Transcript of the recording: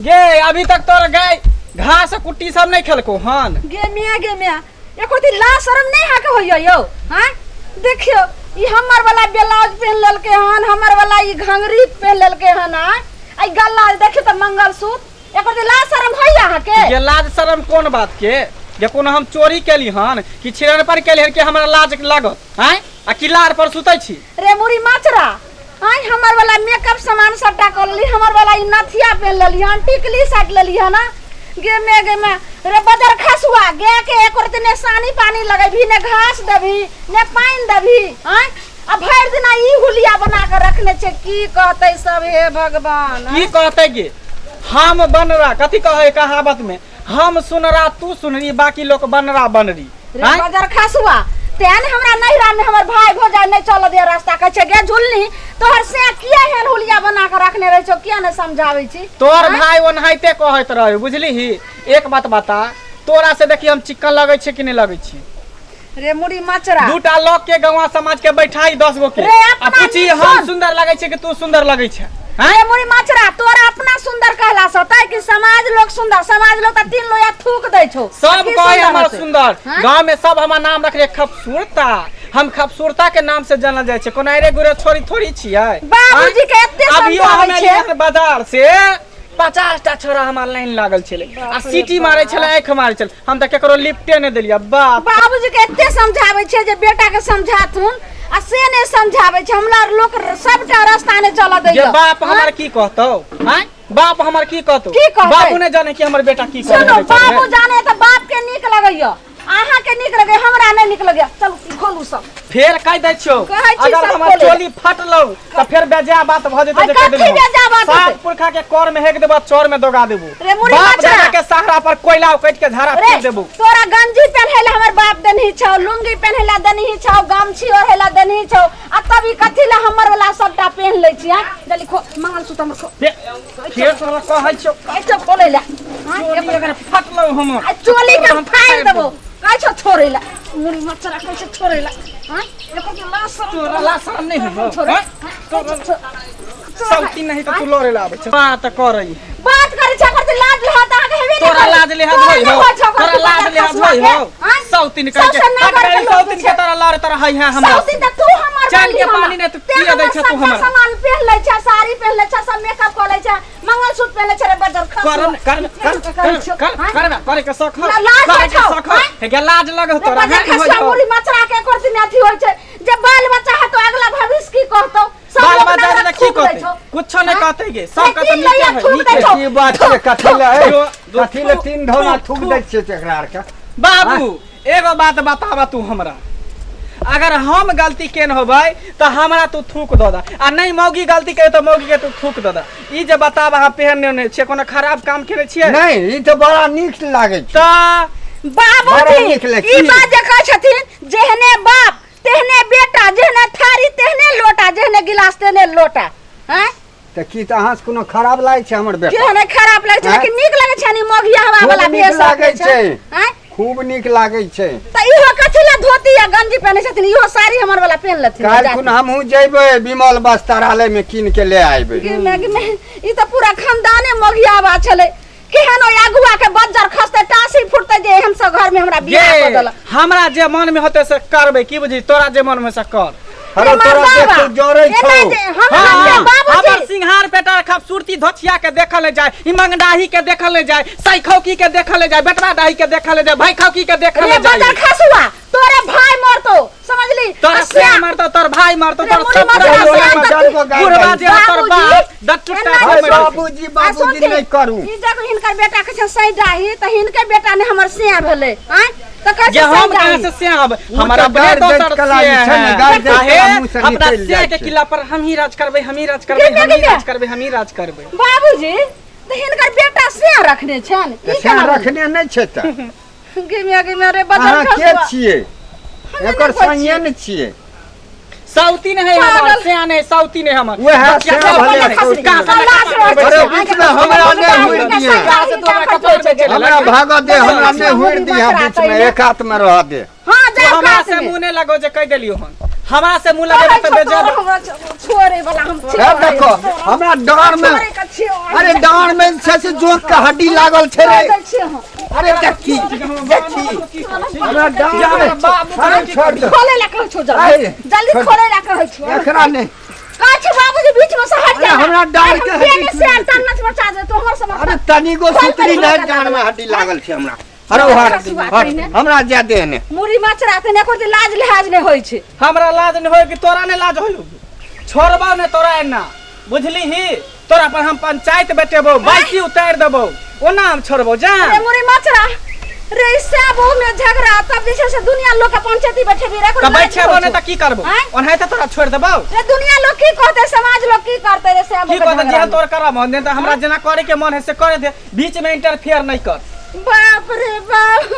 गे अभी तक तोर गाय घास कुट्टी सब नहीं खेलको हन। गे मिया, गे मिया, एको दिन ला शर्म नहीं हाके होइयो यौ। हां देखियो ई हमर वाला ब्लाउज पहन लेलके हन, हमर वाला ई घंगरी पहन लेलके हन। आ ई गला देखियो त मंगलसूत्र, एको दिन ला शर्म होइया अहाँके? ये लाज शर्म कोन बात के? जे कोनो हम चोरी केली हन कि छिड़न पर केली हन कि हमरा लाज लागत? हैं आ कि लार पर सुतै छी? रे मुरी माचरा, आइ हमर वाला मेकअप सामान सबटा कऽ लेली, हमर वाला ई नथिया पहन लेली हन, टिकली साट लेली हन। गे मे, गे मे रे बदर खसुआ, गे के एको रत्ती ने सानी पानी लगेबही, ने घास देबही, ने पानि देबही। आँय आ भरि दिना ई हुलिया बना के रखने छै, की कहतै सब? हे भगवान। की कहतै गे? हम बनरा कथी कहै कहावत में, हम सुनरा तू सुनरी बाकी लोग बनरा बनरी। रे बजर खसुआ, तेहन हमरा नैहरा में हमर भाई भौजाई नहीं चल दे रास्ता, कहै छै गे झुलनी तोहर से किया एहन हुलिया बना के रखने रहै छौ, किया नहीं समझाबै छी? तोहर भाई ओनाहिते कहैत रहे बुझली ही। एक बात बता, तोरा से देखी हम चिक्कन लगै छै कि नहीं लगै छै? रे मुड़ी मचरा, दूटा लोग के गवा समाज के बैठाई 10 गो के रे अपना आ पूछी नीक हम सुन। सुंदर लगै छै कि तू सुंदर लगै छै? रे मुड़ी मचरा, तोरा अपना सुंदर कहला से होतै कि समाज लोग सुंदर? समाज लोग त तीन लोया थूक दै छौ। सब की कहे सुंदर हमर होतै? सुंदर। हाँ? गांव में सब हमर नाम रखले खूबसूरता, हम खूबसूरता के नाम से जानल जाइ छै। कोनो अरे गुरे छोरी थोड़ी छियै। बाबूजी के एते अभियो हम समझाबै छै। एलियै बाजार से 50 टा छोरा हमार लाइन लागल छलै आ बाप रे सीटी मारै बाप। छलै, आँखि मारै छलै, हम तऽ केकरो लिफ्टे नहि देलियै बाप। बाबूजी के एते समझाबै छै जे बेटा के समझाथुन, आ से नहि समझाबै छै। हमरा लोक सबटा रास्ता नहि चलऽ जे दैया। बाप हमर की कहतौ? आँय बाप हमर की कहतौ? की कहतै? बाबू नहि जाने कि हमर बेटा की सुनो करे। बाबू जाने तऽ बाप के नीक लगैया, अहाँ के नीक लगैया, हमरा नहि नीक लगैया। चलू खोलू सब। फेर कहि दै छियौ, कहै छी अगर सब हमर खोले। चोली फटलौ तऽ फेर बेजा बात भऽ जेतौ। आइ जे कहि कथी देलियौ। बेजा बात सात हेतै? पुरखा के कर में हेक देबो, चोर में दोगा देबो। रे मुड़ी बाप मचरा। दादा के सहारा पर कोयला उकैट के झाड़ा रे फेंक देबो। तोरा गंजी पहने ला हमर बाप देनही छौ, लुंगी पहने ला देनही छौ, गमछी ओढ़े ला देनही छौ, आ तब ई कथी ला हमर वाला सबटा पहन लै छी? आँय जल्दी खो मंगलसूत्र हमर खो। फेर तोरा कहै छियौ, कहै छौ खोलै ला। आँय, चोली अगर फटलौ हमर, आ चोली के फाड़ि देबो। कहै छौ छोड़ै ला मुड़ी मचरा, कहै छौ छोड़ै ला। आँय एको के लाज शरम, तोरा लाज शरम नहि होइौ? छोड़ै। आँय? सौती नहीं तऽ तू लड़े ला आबै छै, बात करै बात करै छै, ओकर तऽ लाज लिहाज अहाँके हेबे नहि तोरा करै। लाज लिहाज तोरा होइ नहि हौ? होइ छौ, ओकर तोरा लाज बच्चा लिहाज खसुआ होइ के। हौ? आँय? सौतीन कहै छै सबसँ हट नगर के गई लोक सौतीन के छै। तोरा लड़े तोरा है है हमरा। सौतीन तऽ तू हमर चैन बनली के हमरा। पानी नहि तू तें पिय दै हमर छै तू सबटा हमरा। सामान पहिन लै छै, साड़ी पहिन लै छै, सब मेकअप कऽ लै छै, मंगलसूत्र पहिन लै छै। रे बजर खसुआ। कर कर कर कर कर कर करे के शौक हो? लाज करे के होइ छौ, शौक हो? आँय? हे गे लाज लग रे तोरा बजर है खसुआ, मुड़ी मचरा के एको दिन अथी होइ छै जे बाल बच्चा हेतौ, अगला भविष्य की कहतौ? सब बाल लोग बच्चा नजर के की थूक दै कहतै? छौ। कुछो नहि आँय? कहतै गे, सब कहतै तीन नीके लैया है, थूक नीके दै है। छौ। की बात छै? कथी ले ए? कथी ले थू, तीन धौना थू, थूक थू। दै छियै एकरा आरके? बाबू एगो बात बताबा तू हमरा, अगर हम गलती केन होबै तऽ हमरा तू थूक दऽ दे, आ नहि मौगी गलती करे तऽ मौगी के तू थूक दऽ दे। ई जे बताब अहाँ पेहन ने छियै, कोनो खराब काम केने छियै? नहि, ई तऽ बड़ा नीक लागै छै। तऽ बड़ा बाबूजी नीक लगै ई छै। बात जे कहै छथिन, जेहने बाप तेहने बेटा, जेहने थारी तेहने लोटा, जेहने गिलास तेहने लोटा। आँय तऽ की तऽ अहाँ से कोनो खराब लागै छै हमर बेटा? केहने खराब लगै छै? आँय? लेकिन नीक लगै छै नि मगिया हवा खूब वाला नीक भेष लागै रखै छै। छै। आँय? खूब नीक लागै छै। तऽ इहो कथी ला धोती आ गंजी पहिनै छथिन? इहो साड़ी हमर वाला पहिन लेथिन। काल्हि खुन हमहूँ जेबै विमल वस्त्रालय में कीन के ले आयबै। गे गे गे, ई तऽ पूरा खानदाने मगियावा छलै। केहन ओहि अगुआ के बज्जर खसतै, टासी फुटतै जे एहन सब घर में हमरा बियाह गे कऽ देलक। हमरा जे मन में होतै से करबै, की बुझी? तोरा जे मन में से कर। अरे तोरा देख के जरै छौ। एना जे हम हाँ, अहाँके बाबूजी हमर सिंहार पेटार खूबसूरती धोछिया के देखल नहि जाय, ई मंगडाही के देखल नहि जाय, सैखौकी के देखल नहि जाय, बेटवा डाही के देखल नहि जाय, भाईखौकी के देखल रे नहि जाय। बजर खसुआ, तोरे भाई मरतो समझली? तोरा आ से मरतो, तोर भाई मरतो, रे तोर मुड़ी सब मरतो, पूरा से टोला मरतो। मरतो। बुढ़वा जे है तोर बाबूजी, बाप दटुट्टा एना भऽ अरे मरि जेतै। बाबूजी आ बाबूजी सुनथिन, नहि करू। ई जब हिनकर बेटा के छै सैडाही, तऽ हिनकर बेटा ने हमर सिया भेलै। आँय तऽ कहै जे छै हम कहाँ सैडाही। से से आब ओ हमर तऽ अपने गारि दैत दोसर कला से जे छै ने, है। गारि दैत काहे कला मुँह से अपना निकलि से जाइ के छै। किला पर हम ही राज करबै, हम ही राज करबै, गे, हम ही गे, राज करबै, हम ही राज करबै। बाबूजी तऽ हिनकर बेटा सिया रखने छनि? तऽ ई से केना भेलै? रखने नहि छै तऽ गे मिया, गे मिया रे बजर अहाँ के खसुआ। छियै? हमे एकर नहि कोइ संगे ने छियै। साउती नहीं है हमर, पागल। से नहीं, साउती नहीं हमर। वएह बचिया से सब भले बने, साउती कहाँ से नहीं। कपार अरे बेचै? बीच में हमरा नहि हुइर दिहे। कहाँ से तोरा कपार बेचै? हमरा भागऽ दे, हमरा नहि हुइर दिहे, बीच में एक हाथ में रहऽ दे। हाँ तू जाओ हमरा कात से में। मुँह नहीं लगो जे कह देलियो हन। हमरा से मुंह लगेबे कहै तऽ छौ बेजा तोरा हमरा छोड़े वाला हम हे देखो हमरा डाँड़ में छोड़े के छियौ। अरे डाँड़ में जे छै से जोंक के हड्डी लागल छै रे। छोड़ दै छियौ हम। अरे देखी देखी हमरा डाँड़ में अरे छोड़ दे। खोले ला कहै छौ जल्दी अरे, जल्दी छोड़। खोले ला कहै छौ। एकरा नहि। कहै छौ बाबूजी बीच में से हट अरे जा। हमरा डाँड़ के हम हड्डी पेने से अनता नच मचा दे तो हमर समझ। अरे तनिगो खोल सुतरी पहिले नहि हमरा डाँड़ में हड्डी लागल छै हमरा। अरे हट हट हमरा जा दे ने। मुड़ी मचरा ते ने कोइ लाज लिहाज नहि होइ छै। हमरा लाज नहि होय कि तोरा नहि लाज होय? छोड़बौ ने तोरा एना, बुझली ही? तोरा पर हम पंचायत बैठेबौ, बाइसी उतारि देबौ, ओना हम छोड़बौ जा। रे मुड़ी मचरा रे, ईसा बहु में झगड़ा तब जे छै से दुनिया लोग के पंचायती बैठेबी रे? तऽ बैठेबौ नहि तऽ की करबौ? आँय? ओनाहिते तोरा छोड़ि देबौ? रे दुनिया लोग की कहते, समाज लोग की करते रे? से की कहते? जेहन तोर करब नहि तऽ हमरा जेना करे के मन है से करे दे, बीच में इंटरफेयर नहीं कर। बाप रे बाप।